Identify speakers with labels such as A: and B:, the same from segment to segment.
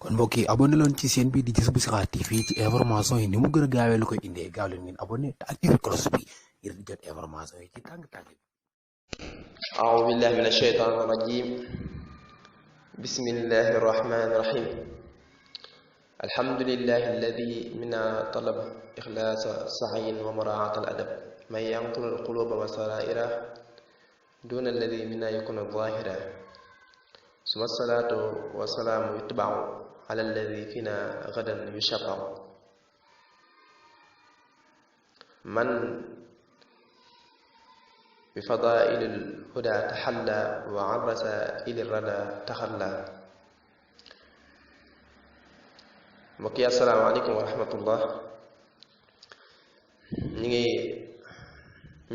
A: kon mbokk yi abonné leen ci chaîne bi di Jazboul Chikhar TV ci information yi ni mu gën a gaawee lu koy indee gaaw leen ngeen abonné te activé cloche bi ngir di jot information yi ci tàng-tàng bi.
B: أعوذ بالله من الشيطان الرجيم بسم الله الرحمن الرحيم الحمد لله الذي منا طلب إخلاص سعي ومراعاة الأدب من ينقل القلوب وسرائره دون الذي منا يكون ظاهرا ثم الصلاة والسلام يتبع على الذي فينا غدا يشفع من بفضائل الهدى تحلى وعن رسائل الردى تخلى mbokki asalaamaaleykum wa rahmatullah ñu ngi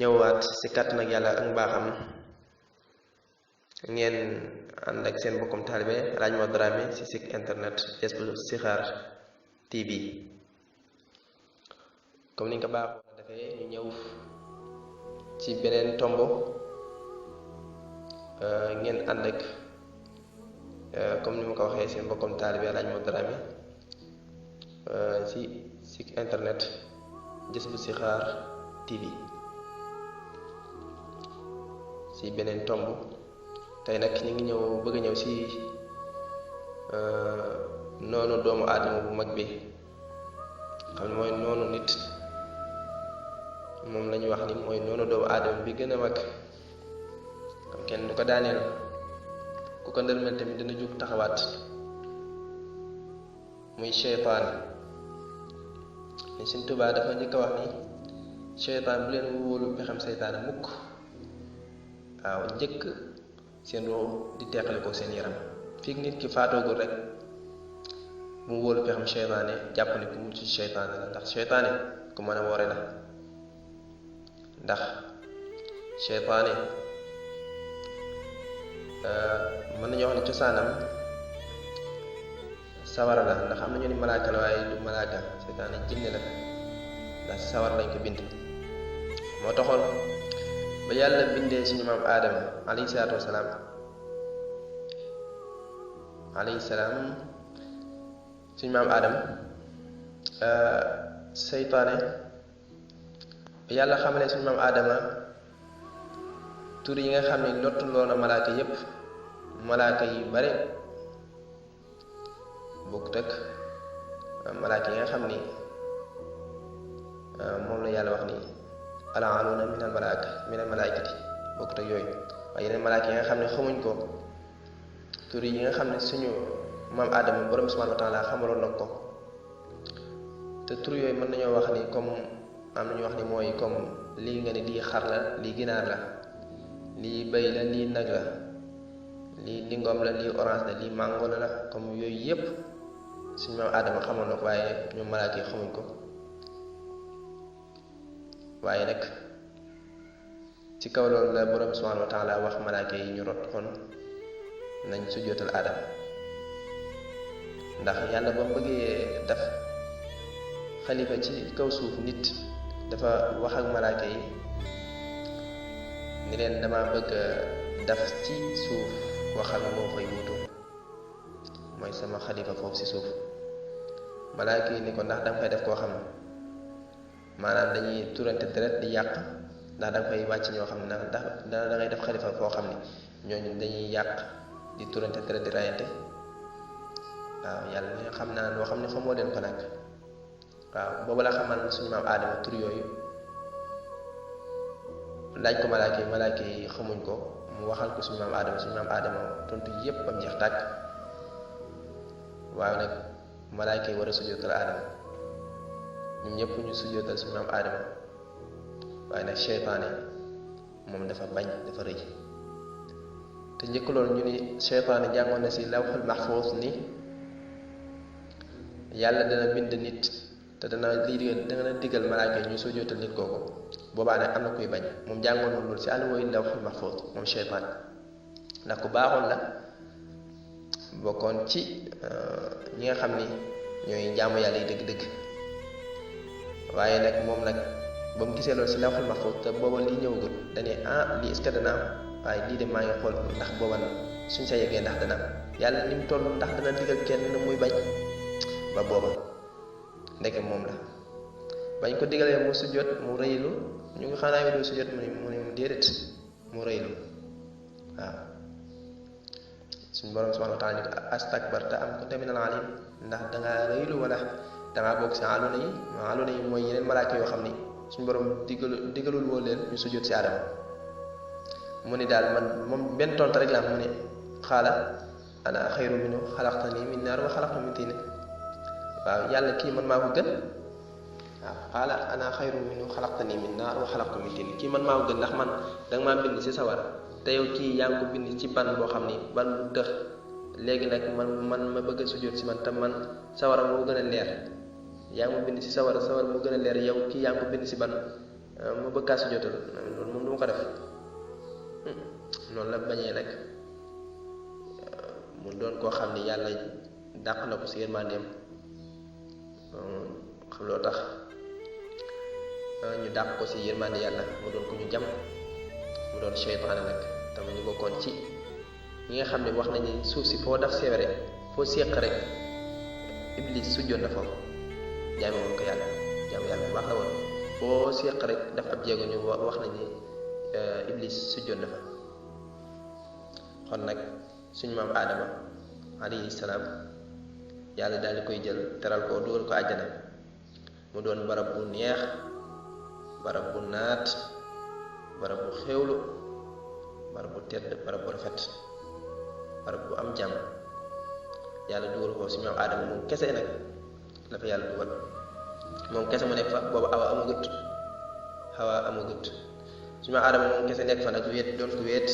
B: ñëwaat si kàttan ak yàlla ak mbaaxam ngeen ànd ak seen bokkum taalibe Hadj Mor Dramé si site internet Jazboul Chikhar TV comme ni nga ko baaxoo defee ñu ñëw ci beneen tombo ngeen ànd ak comme ni ma ko waxee seen bokkum taalibe Hadj Mor Dramé ci site internet Jazboul Chikhar TV ci beneen tomb tey nag ñu ngi bëgg a ñëw ci noonu doomu aadama bu mag bi xam ne mooy noonu nit moom la ñuy wax ni mooy noonu doomu aadama bi gën a mag xam kenn du ko daaneel ku ko ndërmel tamit dina jóg taxawaat muy seytaan ni Sëñ Tuubaa dafa njëkk a wax ni seytaan bu leen wóolu pexem seytaane mukk waaw njëkk seen roo di teqale ko seen yaram fii nit ki faatoogul rek bu mu wóolu pexem seytaane jàpp ni ku mucc ci seytaane la ndax seytaane ku mën a woore la ndax seytaane mën nañu wax ne cosaanam sawara la ndax am nañu ni malaaka la waaye du malaaka seytaane jinne la ndax sawar lañ ko bind moo taxoon ba yàlla bindee suñu maam aadama alayhi salaatu wasalaam suñu maam aadama seytaane ba yàlla xamalee suñu maam aadama tur yi nga xam ne lottuloo na malaaka yépp malaaka yu bare bokkut ak malaaka yi nga xam ni moom la yàlla wax ni alaaluuna minal malaaikati bokkut ak yooyu waaye yeneen malaaka yi nga xam ne xamuñ ko tur yi nga xam ne suñu maam aadama borom subhaanahu wa taala xamaloon na ko te tur yooyu mën nañoo wax ni comme am nañu wax ni mooy comme lii nga ni lii xar la lii ginaar la lii bëy la lii nag la lii lingom la lii orange la lii mango la comme yooyu yépp suñu maam aadama xamoon na ko waaye ñoom malaaka yi xamuñ ko waaye nag ci kaw loolu la borom subhanahu wa taala wax malaaka yi ñu rot kon nañ sujjóotal aadama ndax yàlla ba mu bëggee def xalifa ci kaw suuf nit dafa wax ak malaaka yi ni leen dama bëgg def ci suuf koo xam ne moo fay wutu mooy sama xalifa foofu ci suuf malaaka yi ni ko ndax danga fay def koo xam ne maanaam dañuy turante deret di yàq ndax danga fay wàcc ñoo xam ne ndax da ngay def xalifa foo xam ne ñooñu dañuy yàq di turante deret di rayante waaw yàlla ne xam naa loo xam ne xamoo leen ko nag waaw boobu la xamal suñu maam aadama tur yooyu laaj ko malaaka yi xamuñ ko mu waxal ko suñu maam aadama tontu yépp bam jeex tàkk waaye nag malaaka yi war a sujjóotal aadama ñun ñëpp ñu sujjóotal suñu maam aadama waaye nag seytaane moom dafa bañ dafa rëy te njëkk loolu ñu ni seytaane jàngoon na si lawhul mahfuus ni yàlla dana bind nit te dana digal malaaka yi ñu sujjóotal nit kooku boobaa nag am na kuy bañ moom jàngoon na loolu si àlluwaayu lawhul mahfuus moom seytaane ndax ku baaxoon la bokkoon ci ñi nga xam ni ñooy jaamu yàlla yi dëgg-dëgg waaye nag moom nag ba mu gisee loolu si lawhul mahfuus te booba lii ñëwagul dañuy lii est-ce que dana am waaye lii de maa ngi xool ndax booba suñ sa yeggee ndax dana am yàlla ni mu toll ndax dana digal kenn muy bañ ba booba ndeke moom la bañ ko digalee mu sujjóot mu rëylu ñu ngi xanaa wi doo sujjóot mu ne mu déedéet mu rëylu waaw suñ borom subhanahu wa taala ni ko astakbarta am kunta minal alim ndax dangaa rëylu wala dangaa bokk si aluna yi mooy yeneen malaaka yoo xam ni suñ borom digalul woo leen ñu sujjóot si Adama mu ni daal man moom benn tontu rek la am mu ne xaala ana xayru minhu xalaqtani min naar wa xalaqtahu min tiin waaw yàlla kii man maa ko gën waaw xaala ana xayru minhu xalaqtani min naar wa xalaqtahu min tiin kii man maa ko gën ndax man danga maa bind si sawar te yow kii yaa ngi ko bind ci ban boo xam ni ban bu dëx léegi nag man ma bëgg a sujjóot si man te man sawara moo gën a leer yaa ngi ma bind si sawara moo gën a leer yow kii yaa ngi ko bind si ban ma bëgg kaa sujjóotal loolu moom du ma ko def noonu la bañee nag mu doon koo xam ni yàlla dàq na ko si yërmandeem xam loo tax ñu dàq ko si yërmande yàlla mu doon ko ñu jam mu doon seytaane nag te mu ngi bokkoon ci ñi nga xam ne wax nañu suuf si foo daf seewere foo séq rek iblis sujjoon na foofu jaame woon ko yàlla jaamu yàlla bu baax la woon foo séq rek daf ab jéego ñu wax nañu iblis sujjoon na fa kon nag suñu maam Adama alayhi salaam yàlla daal di koy jël teral ko dugal ko àjjana mu doon barab bu neex barab bu naat barab bu xewlu barab bu tedd barab bu rafet barab bu am jàmm yàlla dugal ko suñu maam Adama moom kese nag la fa yàlla dugal moom kese mu nekk fa boobu awa amagut suñu maam Adama moom kese nekk fa nag wéet doon ko wéet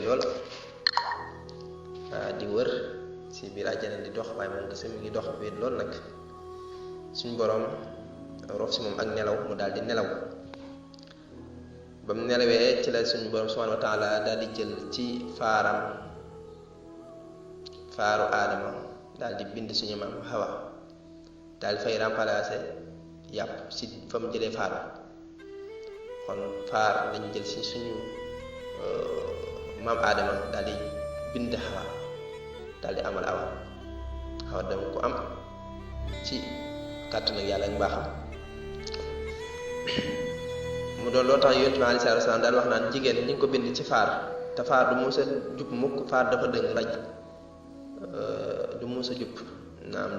B: lool di wër si biir àjjana di dox waaye moom kese mi ngi dox wéet lool nag suñ boroom rof si moom ak nelaw mu daal di nelaw ba mu nelawee ci la suñu boroom subhanahu wa taala daal di jël ci faaru Adama daal di bind suñu maam Hawa daal di fay remplacer yàpp si fa mu jëlee faar kon faar lañu jël si suñu maam Adama daal di bind Hawa daal di amal Hawa dama ko am ci kàttanu yàlla ak mbaaxam mu doon loo tax yonent bi alayhi salaatu wa salaam daal wax naan jigéen ñi ngi ko bind ci faar te faar du musa jub mukk faar dafa dëng raj du musa jub naam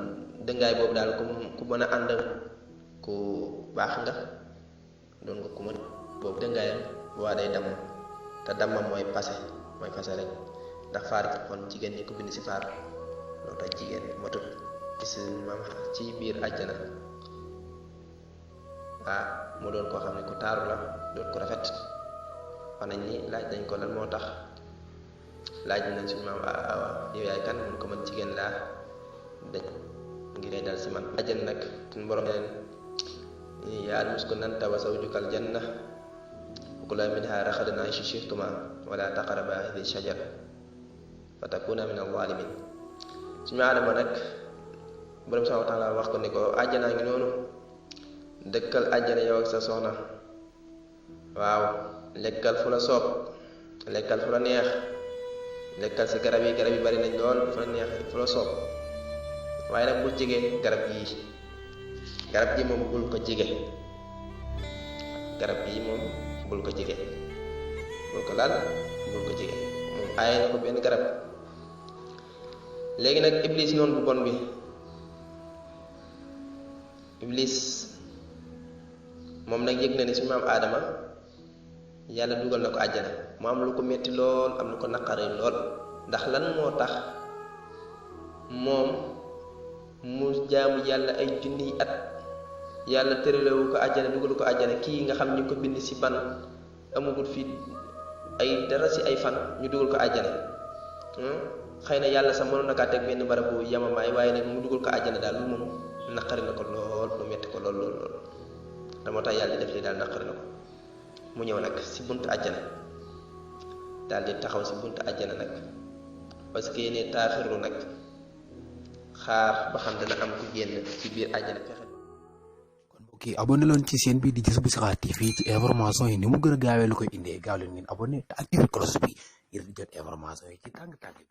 B: dëngaay boobu daal ku mën a ànd ku baax nga doon nga ku mën boobu dëngaayam waa day damm te dammam mooy fase rek ndax faar ci kon jigéen ñi ko bind ci faar loolu tax jigéen matut gis maam ci biir àjjana mu doon koo xam ne ku taaru la doon ko rafet wax nañ ni laaj nañ ko lan moo tax laaj nañ suñu maam Awa yow yaay kan mun ko man jigéen laa daj ngir dal si man àjjana nag suñu borom leen yaa al-muskunanta wa zawjukal janna وكلا منها رغدا حيث شئتما ولا تقربا هذه الشجرة فتكونا من الظالمين suñu Adama nag borom subhanahu wa taala wax ko ni ko àjjana ngi noonu dëkkal àjjana yow ak sa soxna waaw lekkal fu la soob lekkal fu la neex lekkal si garab yi bari nañ lool fu la neex fu la soob waaye nag bul jege garab yi moom bul ko jege garab yi moom bul ko jege bul ko laal bul ko jege moom aaye na ko benn garab léegi nag iblis noonu bu bon bi iblis moom nag yëg na ne suñu maam Adama yàlla dugal na ko àjjana mu am lu ko metti lool am lu ko naqari lool ndax lan moo tax moom mu jaamu yàlla ay junniy at yàlla tëralewu ko àjjana dugalu ko àjjana kii nga xam ñu ko bind ci ban amagul fii ay dara ci ay fan ñu dugal ko àjjana xëy na yàlla sax mënoon na kaa teg benn barabu yamamaay waaye nag mu dugal ko àjjana daal lu moom naqari na ko lool lu metti ko lool da moo tax yàlla di def lii daal naqari na ko mu ñëw nag ci buntu àjjana daal di taxaw ci buntu àjjana nag parce que yéene taaxirlu nag xaar ba xam dana am ku génn ci biir àjjana fexe
A: ok abonné leen ci chaîne bi di Jazz bu Sixar TV ci information yi ni mu gën a gaawee lu koy indee gaaw leen ngeen abonné te activé cloche bi ngir di jot information yi ci tàng-tàng bi